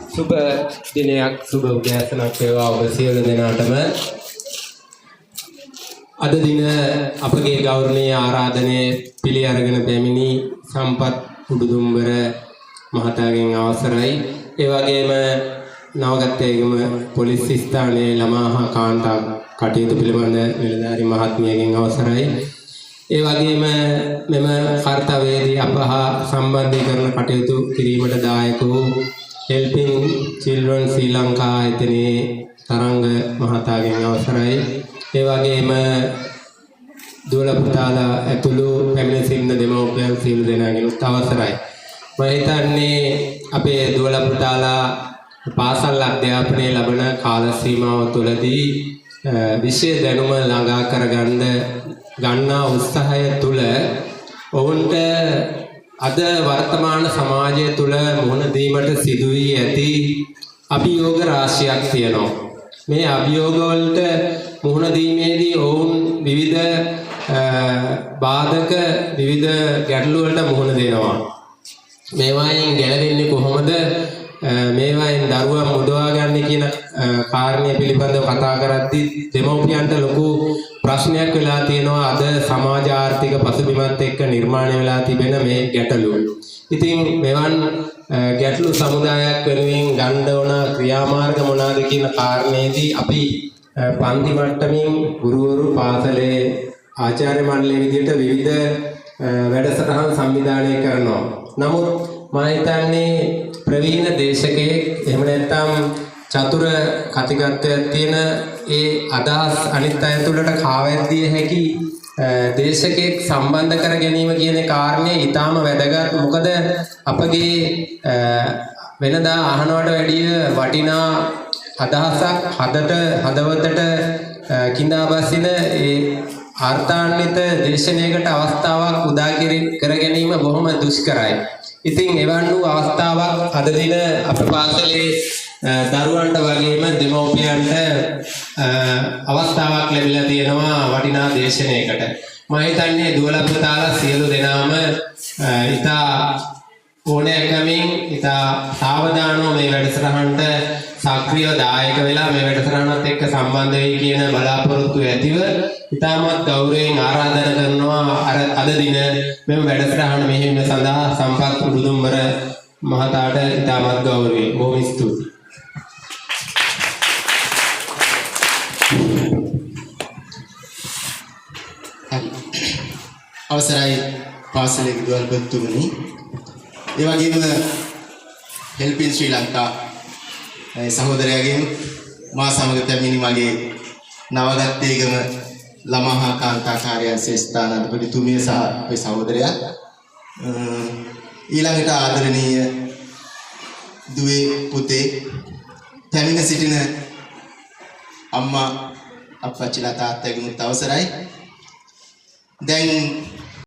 සුබ දිනයක් සුබ උදෑසනක් වේවා ඔබ සියලු දෙනාටම. අද දින අපගේ ගෞරවනීය ආරාධනය පිළි අරගෙන පැමිණි සම්පත් උඩුදුම්බර මහතාගෙන් අවසරයි. ඒ වගේම නවගත්තේගම පොලිස් ස්ථානයේ ළමා හා කාන්තා කටයුතු පිළිබඳ නිලධාරි මහත්මියගෙන් අවසරයි. ඒ වගේම මෙම කර්තව්‍යයේදී අප හා සම්බන්ධීකරණ කටයුතු කිරීමට දායක වූ හෙල්පින් චිල්ඩ්‍රන් ශ්‍රී ලංකා ආයතනයේ තරංග මහතාගෙන් අවසරයි. ඒ වගේම දුවල පුතාලා ඇතුළු පැමිණ සිටින දෙමව්පියන් සියලු දෙනාගෙනුත් අවසරයි. මම හිතන්නේ අපේ දුවල පුතාලා පාසල් අධ්‍යාපනය ලබන කාල සීමාව තුළදී විෂය දැනුම ළඟා කරගන්න ගන්නා උත්සාහය තුළ ඔවුන්ට අද වර්තමාන සමාජය තුළ මුහුණ දීමට සිදු වී ඇති අභියෝග රාශියක් තියෙනවා. මේ අභියෝග වලට මුහුණ දීමේදී ඔවුන් විවිධ බාධක විවිධ ගැටලු වලට මුහුණ දෙනවා. මේවායින් ගැලවෙන්නේ කොහොමද? මේවායින් දරුවන් මුදවා ගන්න කියන කාරණය පිළිබඳව කතා කරද්දී දෙමව්පියන්ට ලොකු ප්‍රශ්නයක් වෙලා තියෙනවා අද සමාජ ආර්ථික පසුබිමත් එක්ක නිර්මාණය වෙලා තිබෙන මේ ගැටලු. ඉතින් මෙවන් ගැටලු සමුදායක් වෙනුවෙන් ගන්න ඕන ක්‍රියාමාර්ග මොනවාද කියන කාරණේදී අපි පන්ති මට්ටමින් ගුරුවරු පාසලේ ආචාර්ය මණ්ඩලය විදිහට විවිධ වැඩසටහන් සංවිධානය කරනවා. නමුත් මම හිතන්නේ ප්‍රවීණ දේශකයෙක් එහෙම නැත්නම් චතුර කතිකත්වයක් තියෙන ඒ අදහස් අනිත් අය තුළට කාවැද්දිය හැකි දේශකයෙක් සම්බන්ධ කර ගැනීම කියන කාරණය ඊටාම වැදගත්. මොකද අපගේ වෙනදා අහනවට වැඩිය වටිනා අදහසක් හදවතට කිඳා බසින ඒ අර්ථාන්විත දේශනයකට අවස්ථාවක් උදා කර ගැනීම බොහොම දුෂ්කරයි. ඉතින් එවන් වූ අවස්ථාවක් අද දින අප පාසලේ දරුවන්ට වගේම දෙමව්පියන්ට අවස්ථාවක් ලැබිලා තියෙනවා වටිනා දේශනයකට. මම හිතන්නේ දුවලා පුතාලා සියලු දෙනාම ඉතා ඕනෑකමින් ඉතා සාවධානව මේ වැඩසටහනට සක්‍රියව දායක වෙලා මේ වැඩසටහනත් එක්ක සම්බන්ධ වෙයි කියන බලාපොරොත්තු ඇතිව ඉතාමත් ගෞරවයෙන් ආරාධනා කරනවා අර අද දින මෙම වැඩසටහන මෙහෙයවීම සඳහා සම්පත් උඩුදුම්බර මහතාට ඉතාමත් ගෞරවයෙන් බොහොම ස්තුතියි. අවසරයි පාසලේ විදුහල්පතිතුමනි. ඒ වගේම හෙල්පින් ශ්‍රී ලංකා සහෝදරයාගෙන් මා සමග පැමිණි මගේ නවගත්තේගම ළමා හා කාන්තා කාර්යාංශයේ ස්ථානාධිපතිතුමිය සහ අපේ සහෝදරයා, ඊළඟට ආදරණීය දුවේ පුතේ පැමිණ සිටින අම්මා අප්පච්චිලා තාත්තගෙනුත් අවසරයි. දැන්